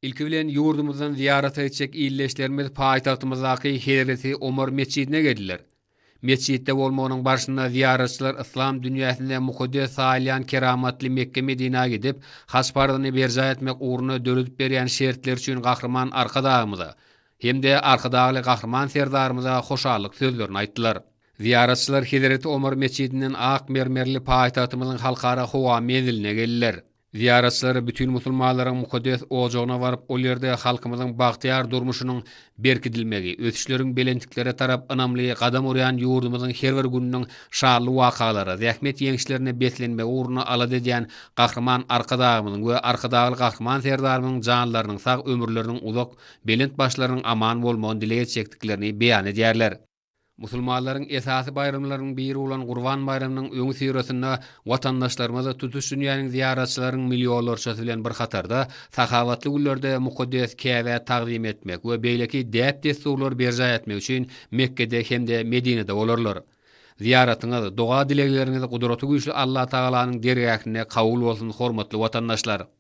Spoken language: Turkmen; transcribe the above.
Ilki bilen ýurdumyzdan zyýarata gitjek ildeşlerimiz paýtagtymyzdaky Hezreti Omar metjidine geldiler. Metjitde bolmagynyň barşynda zyýaratçylar yslam dünýäsinde mukaddes saýylýan keramatly Mekge-Medinä gidip, haj parzyny berjaý etmek ugrunda döredip berýän şertleri üçin Gahryman Arkadagymyza hem-de Arkadagly Gahryman Serdarymyza hoşallyk sözlerini aýtdylar. Zyýaratçylar Hezreti Omar metjidinden ak mermerli paýtagtymyzyň Halkara howa menziline geldiler. Zyýaratçylar bütin musulmanlaryň mukaddes ojagyna baryp, ol ýerde halkymyzyň bagtyýar durmuşynyň berkidilmegi, ösüşleriň belentliklere tarap ynamly gadam urýan ýurdumyzyň her bir gününiň şanly wakalara, zähmet ýeňişlerine beslenmegi ugrunda alada edýän Gahryman Arkadagymyzyň we Arkadagly Gahryman Serdarymyzyň janlarynyň sag, ömürleriniň uzak, belent başlarynyň aman bolmagyny dileg etjekdiklerini beýan edýärler. Musulmanlaryň esasy baýramlarynyň biri bolan Gurban baýramynyň öňüsyrasynda watandaşlarymyz tutuş dünýäniň zyýaratçylaryň millionlarçasy bilen bir hatarda sahawatly günlerde mukaddes Käbä tagzym etmek we beýleki däp-dessurlary berjaý etmek üçin Mekgede hem-de Medinede bolarlar. Zyýaratyňyz, doga-dilegleriňiz Gudratygüýçli Allatagalanyň dergähinde kabul bolsun hormatly watandaşlar!